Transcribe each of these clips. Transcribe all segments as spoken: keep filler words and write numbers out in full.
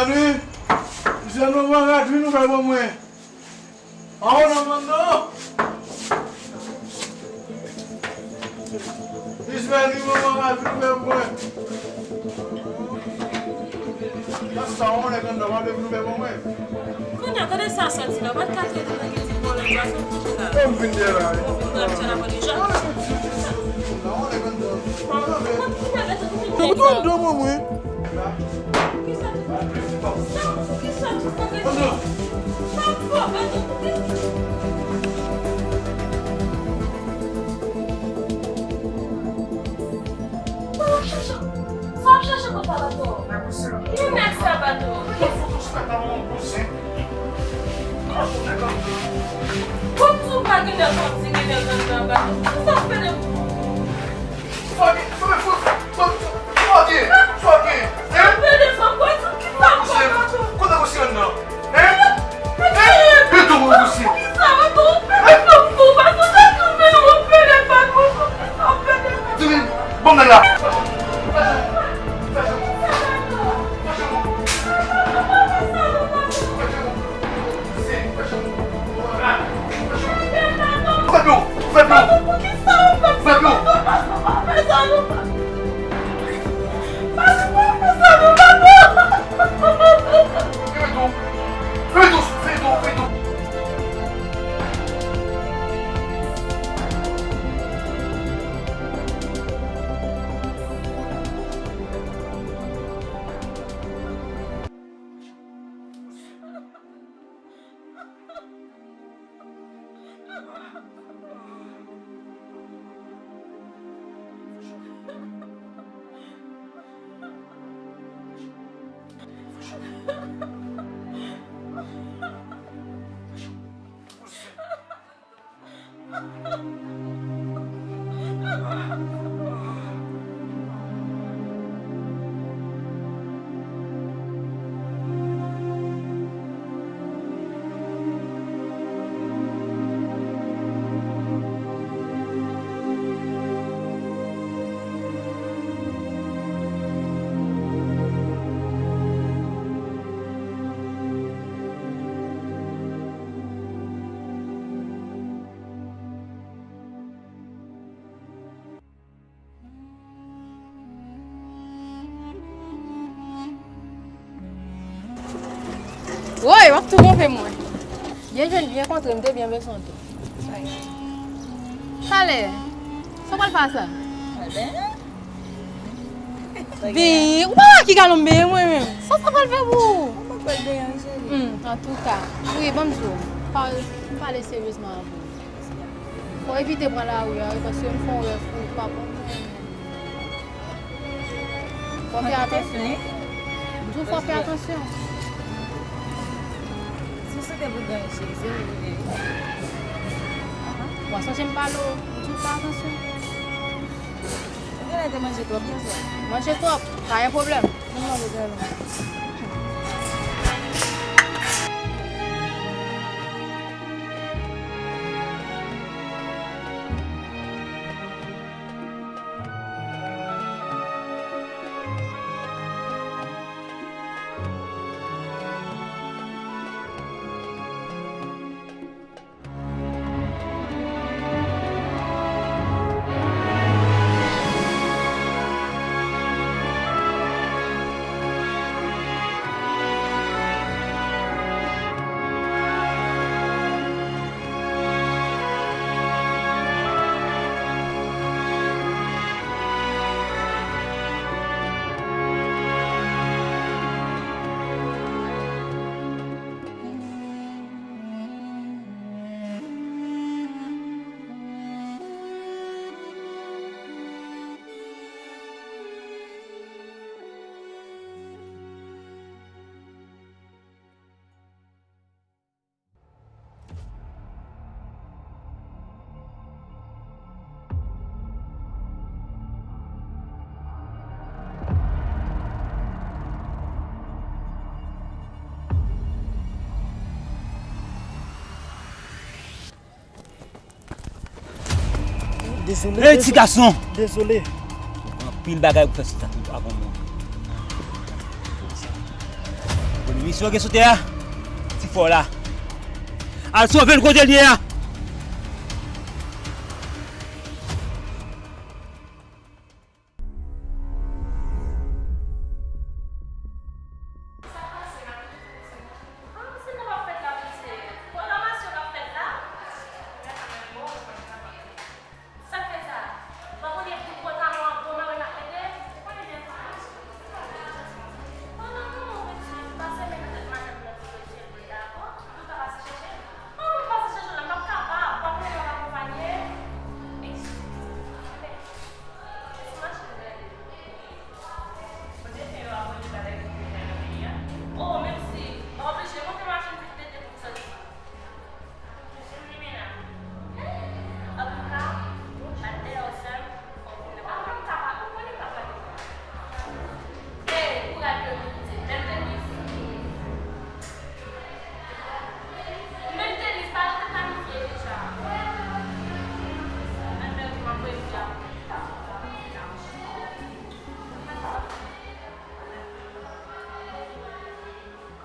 Wi, jèn manman rad, vin ouvè pou mwen. An, non, non, non. Ismaël, li manman rad, vin ouvè pou mwen. Nan sa, on nèg anndan, pa vle vin ouvè pou mwen. Kounye a, gade sa sòti la, pa t ka trete nèg ki di pwoblèm, gason, kounye la. Bon, m vin dèyè la, wi. Bon, m pral tchè la, bon, deja. On nèg anndan. Mwen, mwen, mwen. Sa w ap chache kot Sabato? Ki nèg Sabato? Kòm si w pa gen nèg w ap di gen nèg anndan Bato. Kisa w pede? Sa w gen? Sa w gen? Sa w gen? Sa w gen? Sa w gen? Sa w pede fè kwè sou kisa w pran Bato? Kote w soti anndan? Hein? Hein? Pito mwen gousi. Kisa w tou? Pito m tou. Bato sa tou men w pede fè kwè sou kisa w pede fè. Tini, ban m nèg la. Fè pye w, fè pye w, fè pye w. Fè pye w, fè pye w, fè pye w. Woy, w ap tou twonpe mwen. Byen jwenn, byen kontre, m te byen bezwen w tou. Talè, sa w pral fè a sa? Byen, ou pa wè ki galon m benyen mwen menm. Sa sa pral fè pou ou? Mwen pa pral benyen, cheri. Hmm, antouka. Wi, ban m di w. Pa, m pale seryezman avè w. Fò w evite pran lari a, wi, paske m fè yon rèv pou ou, pa bon pou ou menm. Fò w fè atansyon. M di w fò w fè atansyon. Si w site pou gany, cheri, se ou ki gany. W a sonje m pale w, m di w fè atansyon. Ou genlè te manje twòp yè swa. Manje twòp, pa gen pwoblèm. Mwen manje twòp. Dezole. Ey, ti gason! Dezole. Anpil bagay pou fè sou tèt ou avan mwen. Misyon gen sou tè a, ti fò la. Al sove l kote l ye a. Sa k fè sa? Ou pa konnen bout pantalon an gwo mare n ap mete? Ou konnen byen sa. Pandan moman w pitit, pase met tèt madanm nan sou dosye l pou l dakò, pou l ka pase chèche l. Mwen menm pase chèche l la, m p ap kapab. W ap mande m ap akonpanye. Eskize. Sou machin m rele. Mwen te fè yo abòne bagay ki te fè nan peyi a. O, menm si, m oblije monte machin vit tete pou m soti.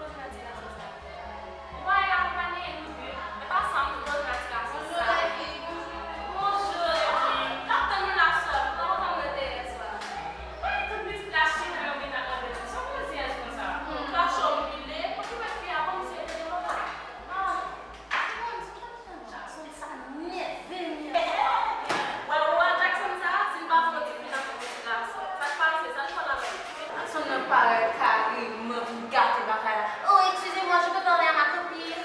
Koz nan ti gason sa. Ou pa wè l akonpanye? E pa sa m koz nan ti gason sa. Bonjou, Epi. M t ap tann ou la, sè m. Kòman fanm nan te yè swa? Mwen tann pitit la chita nan vin ap mande m. Sa w koze yè swa konsa? Ou krache w pile. Mwen ki mèt fi a, bon, misye te devan la. Ah. Jackson sa nève m yè swa. Wè, wè, Jackson sa, si l pa fè yon ti fil ansanm ak ti gason, sa k pase? Sa l fè la menm? Jackson nan parèy Karim, vin gate bagay la. Oh, excusez-moi, je peux parler à ma copine?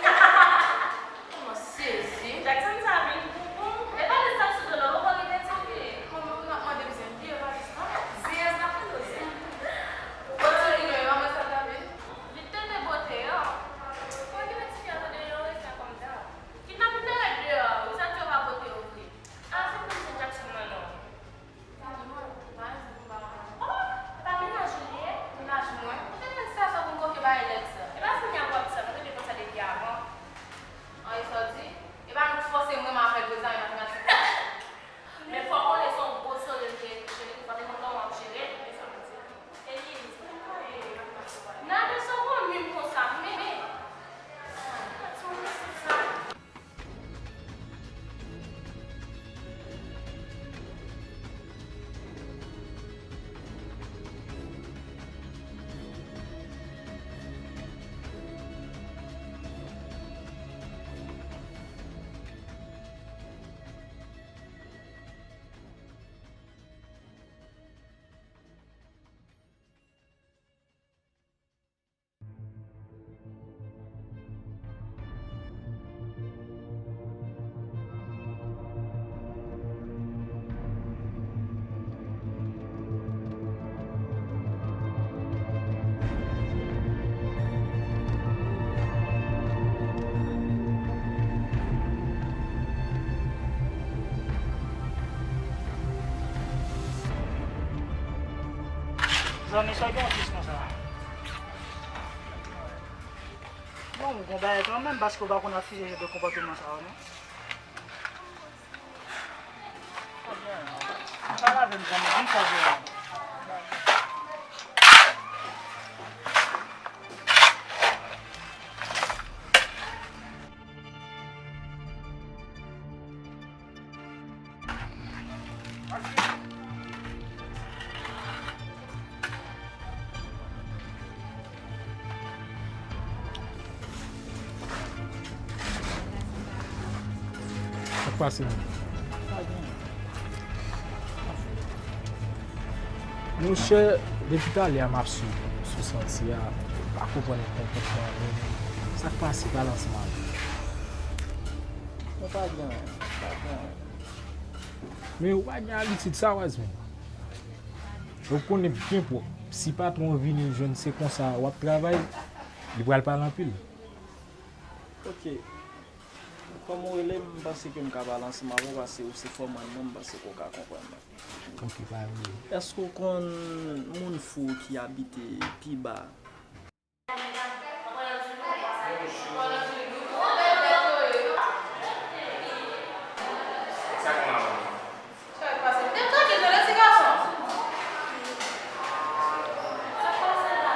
Kòman sezi? Jackson sa vin pou bon. E pa de sa sou do l, ou poko rive ti fi. Kòman pou n ap mande m zen vye valiz lan? Zeyèz la pran yo zen. Bon, ti fi yo, yo, mwen sa tape. Vit tete bote yo. Mwen ki mèt ti fi a tande yo, rete kòm dab. Kidnapin nan rèd deyò a wi, sa k fè yo pa bote yo vre? Al fin konn zen Jackson nan non. Pa gen mwen, pa gen zen pou ba mwen. Oh, e pa mennaj ou li ye? Mennaj mwen? Ou te konn sa sa pou m konfye bay Alex? E pa kounye a pou w ap di sa, nou te konn sa depi avan. An, e sa w di? E pa nou k fòse mwen m avè l vre zanmi matematik la? Men fò w konnen se yon gwo soleil ki rete cheri, fò w te konn kòman w ap jere l. Nade sa w konn menm konsa, men. Zanmi, sa gen yon fis konsa. Bon, ou gon bagay kanmenm, paske ou pa konn afiche jan de konpòteman sa yo, non. Pale avè m, zanmi, di m sa w gen la. Sa k pase menm? Monchè, depi talè a m ap swiv ou sou santi a, m pa konprann konpòtman ou menm. Sa k pase? Pale ansanm avè m. Mwen pa gen anyen, pa gen anyen. Men ou pa gen abitid sa, Wazmin. Ou konnen byen pwòp, si patwon an vini jwenn se konsa w ap travay, li pral pale anpil. Ok. Kòm ou rele m, m panse ke m ka pale ansanm avè w, paske ou se fòman mwen, m panse ke w ka konprann mwen. Ok, pa gen pwoblèm. Èske w konn moun fou ki abite pi ba? Sa k mal? Sa k pase? M te trankil tande ti gason. Sa k pase la?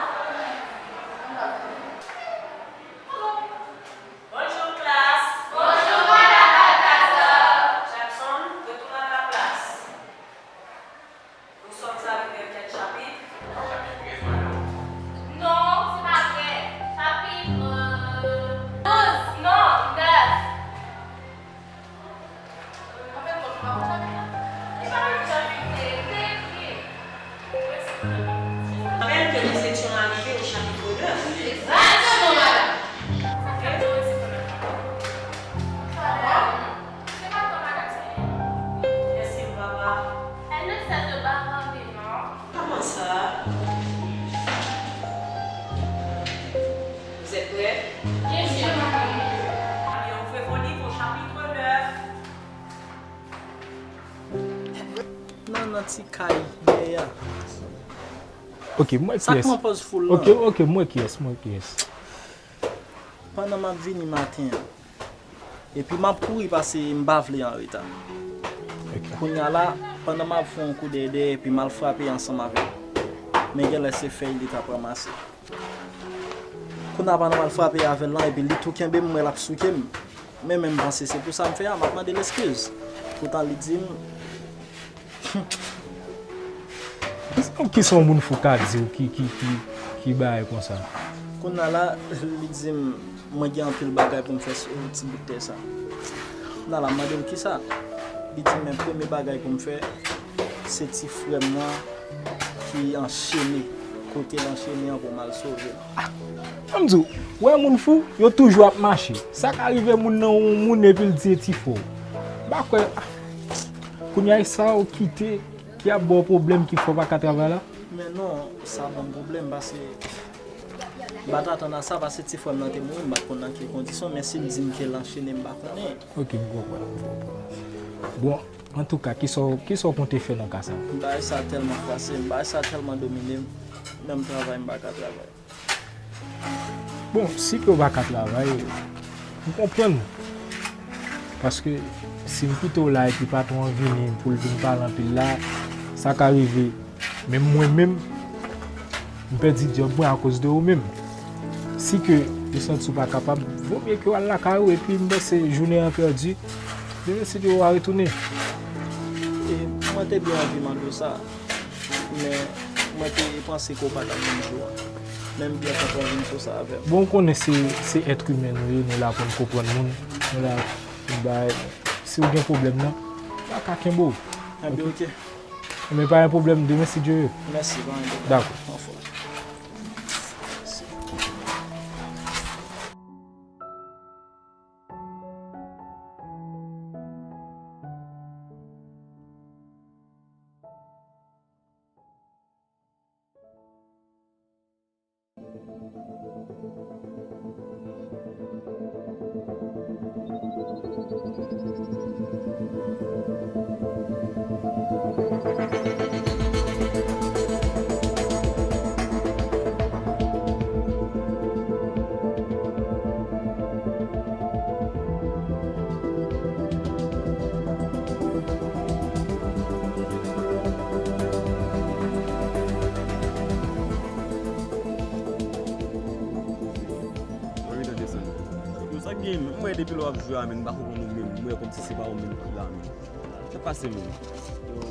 Ti kay dèyè a. Ok, m wè Sa k kiyès. pran pòz foul lan. Ok, ok, m wè kiyès, m wè kiyès. Pandan m ap vini maten an, epi m ap kouri pase m pa vle an reta. Ok. Kounye a la, pandan m ap fè yon kou dèyè dèyè epi m al frape ansanm avè l. Men genlè se fèy li t ap ranmase. Kounye a pandan m al frape avè l lan epi li tou kenbe m, m wè l ap souke m. Men men m panse se pou sa m fè a, m ap mande l eskiz. Poutan li di m, Kisa yon moun fou ka di w ki, ki, ki, ki bagay konsa? Kounye a la, li di m, mwen gen anpil bagay pou m fè sou ti bout tè sa. Kounye a la, m mande l kisa. Li di m, men premye bagay pou m fè, se ti frè m nan ki anchene. Kote l anchene an pou m al sove l. An m di w, wè moun fou, yo toujou ap mache. Sa ka rive moun nan yon moun epi l di e ti frè w. M pa kwè, ah, kounye a e sa ou kite ki ap ba w pwoblèm ki fè w pa ka travay la? Men non, sa ban m pwoblèm paske m pa t atann a sa paske ti frè m nan te mouri, m pa t konn nan ki kondisyon, men si l di m ke l anchene, m pa konnen. Ok, m konprann, m konprann. Bon, antouka, kisa w, kisa w konte fè nan ka sa? Bagay sa tèlman frase m, bagay sa tèlman domine m, menm travay m pa ka travay. Bon, si ke w pa ka travay, m konprann ou. Paske si m kite w la epi patwon an vini pou l vin pale anpil la, sa ka rive. Men mwen menm, m pèdi djòb mwen akoz de ou menm. Si ke ou santi w pa kapab, vomye ke w al lakay ou epi m panse jounen an pèdi. Demen si Dye vle w a retounen. E mwen te byen anvi mande w sa, men mwen te panse ke w pa t ap vin jou a. Men m byen kontan w vin sou sa avè m. Bon, ou konnen se, se èt imen nou ye, nou la pou n konprann moun, nou la pou n bay. Si w gen pwoblèm nan, m pa ka kenbe w. Enben, ok. Men pa gen pwoblèm, demen si Dye vle. Mèsi, pa gen pwoblèm. Dakò. Anfòm. Yo, sa k gen, m wè depi lè w ap jwe a, men m pa konprann ou menm. M wè kòmsi se pa ou menm ki la, men. Sa k pase, men? Bon,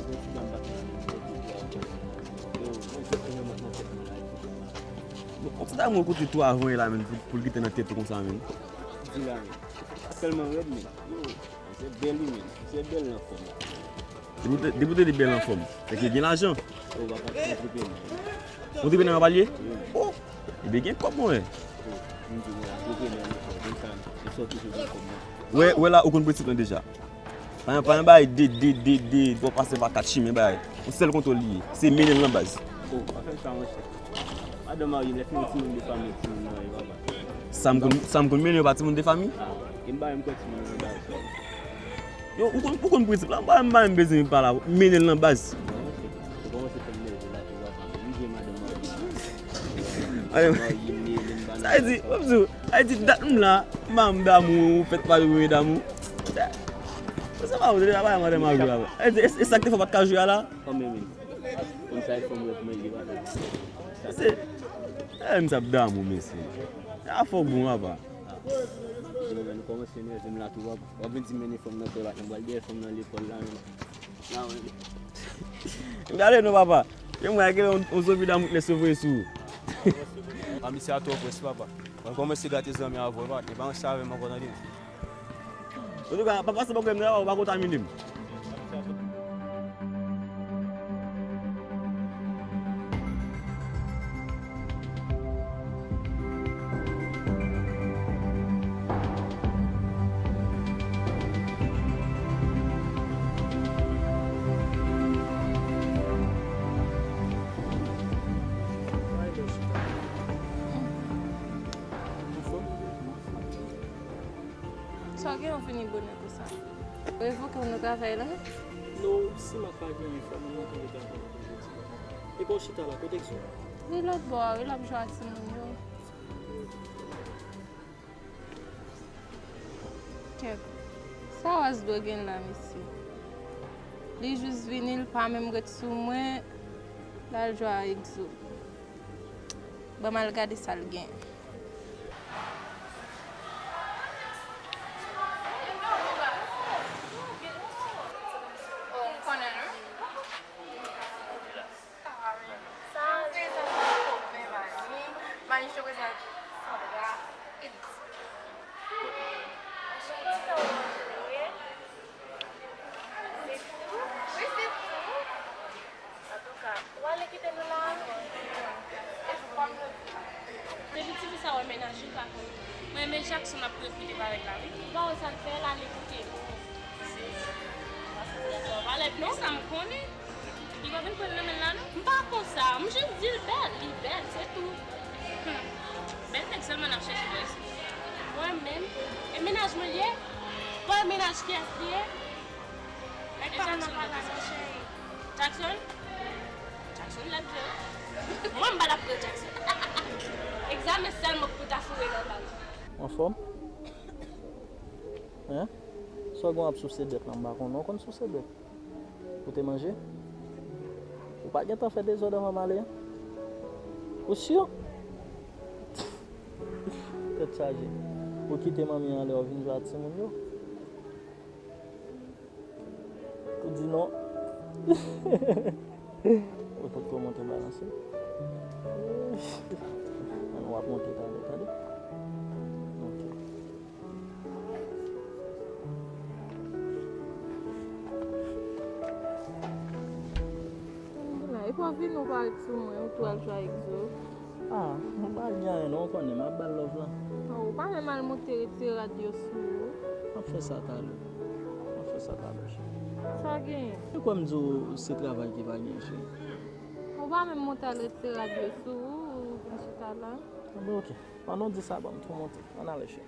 yon ti damou kote tou avan la, men, pou, pou l kite nan tèt ou konsa, men. Di la, men. Sa tèlman rèd, men. Yo, se bèl, wi, men. Se bèl nan fòm. Depi w te, depi w te di bèl anfòm, se ke gen lajan. Ou pa pati antreprenè. Antreprenè an pa l ye? Oh! Ebyen gen kòb mwen. M di w antreprenè anfòm, konn sa, m sòti sou gen kòb mwen. Wè, wè la ou konn prensip lan deja. Pa, pa yon bagay de, de, de, de, fò pase pa kat chimen bagay. Yon sèl kontwòl li ye. Se mennen l nan baz. Oh, pa fè m sa monchè. Madan marye, lè fini timoun de fanmi, timoun nan, e papa. Sa m konn, sa m konn mennen yo pa timoun de fanmi? Ah, e m pa menm kwè timoun nan nan bagay sa yo. Yo, ou konn, ou konn prensip la, m pa, m pa menm bezwen pale avè w, mennen l nan baz. Ou kòmanse fè m nève la tou, papa. M jwe madan marye. Madan marye, m mennen l nan bagay. Sa vle di, m ap di w, sa vle di dat m la, m pa menm damou, ou fèt pa jwe damou. Sa, sa pa vre, se pa madan marye la. Sa vle di, e, e sa k te fè w pa t ka jwe a la? Kanmenm, wi. Konn sa e fanm rèv mwen ye, papa. Se, e, m t ap damou, mesye. A fò bon, papa. Yo, men nou kòmanse nève m la tou, papa. W ap vin di m mennen fanm nan tè la, m pral dèyè fanm nan lekòl la, men. La, men. M gade non, papa. Gen mwen gen yon, yon zonbi damou k lèse voye sou ou. A, misye a twò près, papa. Mwen kòmanse gate zanmi avè w, papa. E pa ranse avè m ankò, tande. Antouka, pa pase bò kote m nan, ou pa kontamine m. Sa w gen yon fini bonè konsa? Revoke w nan travay la? No, si Mak pa genyen, fò moun nan kenbe telefòn nan pou jodi. Epi w chita la, kote Exo? Li lòt bò a, wi, l ap jwe ak timoun yo. Kèt. Sa Waz dwe gen la, mesye? Li jis vini, l pa menm ret sou mwen, l al jwe ak Exo. Ban m al gade sa l gen. Oh, m konnen, non. Sa, prezante Koven Mani. Mani, je te prezante Sandra. Mwen kontan w rantre. Se tou? Wi, se tou. Antouka, ou ale kite nou la ankò? E jou pa m nan. Depi tifi sa wè mennaj li pa konn. Mwen, men Jackson ap refite parèt la, wi. Ou pa wè sa l fè, l ale kote nou. Sezi. Valè non, sa m konnen. Li pa vin pran l nan men l la, non? M pa konsa. M jis di l bèl. Li bèl, se tou. Hmm. Bèl nèg sèlman n ap chèche bò isi. Mwen menm, e mennaj mwen l ye? Bon, e mennaj kiyès li ye? Nèg pa konn nan pale avè cheri. Jackson? Jackson lèd vre. Mwen, m pa t ap pran Jackson. Egzamen sèlman pou ta foure nan bal. Anfòm? Hein? Sa w gen w ap souse dèt lan, m pa konnen w konn souse dèt. Ou te manje? Ou pa gentan fè dezòd anvan m ale an? Ou si? Tèt chaje. Ou kite manmi an anlè, w vin jwe ak timoun yo? Ou di non? Ou potko monte balanse? An, w ap monte talè, tande? Ok. Epi w ap vini, ou pa ret sou mwen, ou tou al jwe ak Exo. Ah, m pa gen anyen non, ou konnen, m ap ba l love lan. Oh, ou pa menm al monte retire rad yo sou ou? M ap fè sa talè. M ap fè sa talè, cheri. Sa genyen? Ou kwè m di w se travay ki pa gen, cheri? Ou pa menm monte al retire rad yo sou ou, ou vin chita la? Ah, bon, ok. Pandan w di sa, ban m tou monte. Ann ale, cheri.